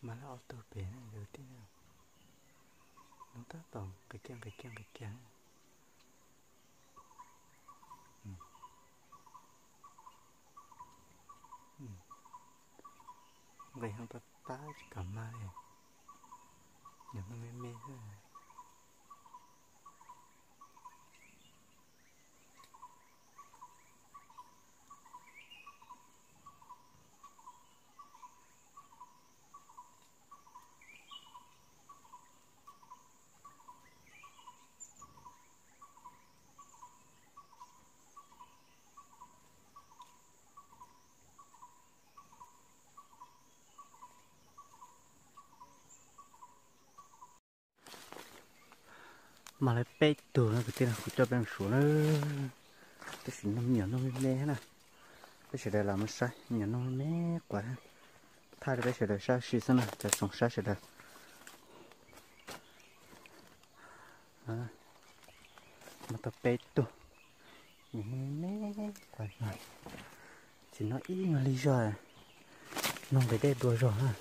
Mas lawv ob tug pem na, yog tib no tab tom nqis kiag nqis kiag nqis kiag. Nqis hov tab tab tsis kam mag li. Nws me me xwb. Mas lawv peb tug no kwv tij no kuv coj peb mus suav na. Peb sim nug me nyuam noog me me na. Peb sawv daws los mus saib me nyuam noog me me quav. Thaij rau peb sawv daws saib ua si xwb na cov tsoom saib sawv daws. Mas tau peb tug me me quav no. Tsis noj ib nyuag li zog, noog nqis dej dua zog na.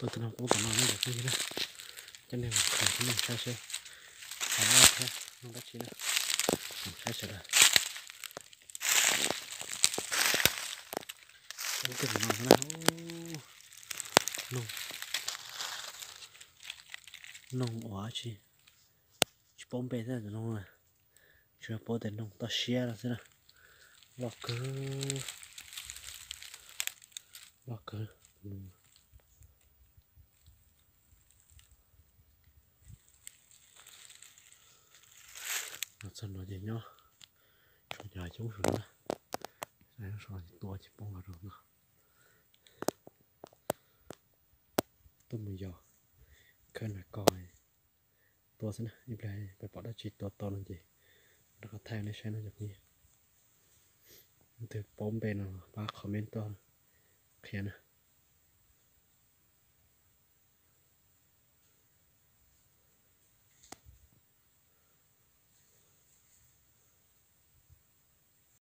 Tus no poob tom no na cov phooj ywg na. Coj nej mus khaws coj nej saib seb, xav loj thiab noj dab tsi na. Mus saib sawv daws. Poob kiag tom no xwb na. Noog, noog uas tsis, tsis paub npe thiab cov noog na. Tsuas paub tias noog toj siab no xwb na. Loj kawg, loj kawg. Los txog no ces nyob, tshuav cov hav coob saum no na. Saib no ces tua tsis poob los rau no. Tuaj mus yos khawb nas kos tua xwb na, ib pliag peb pom dab tsi tua tau no ces rov qab thaij nej saib no cov phooj ywg. Leej twg paub npe no pab comment tuaj qhia na.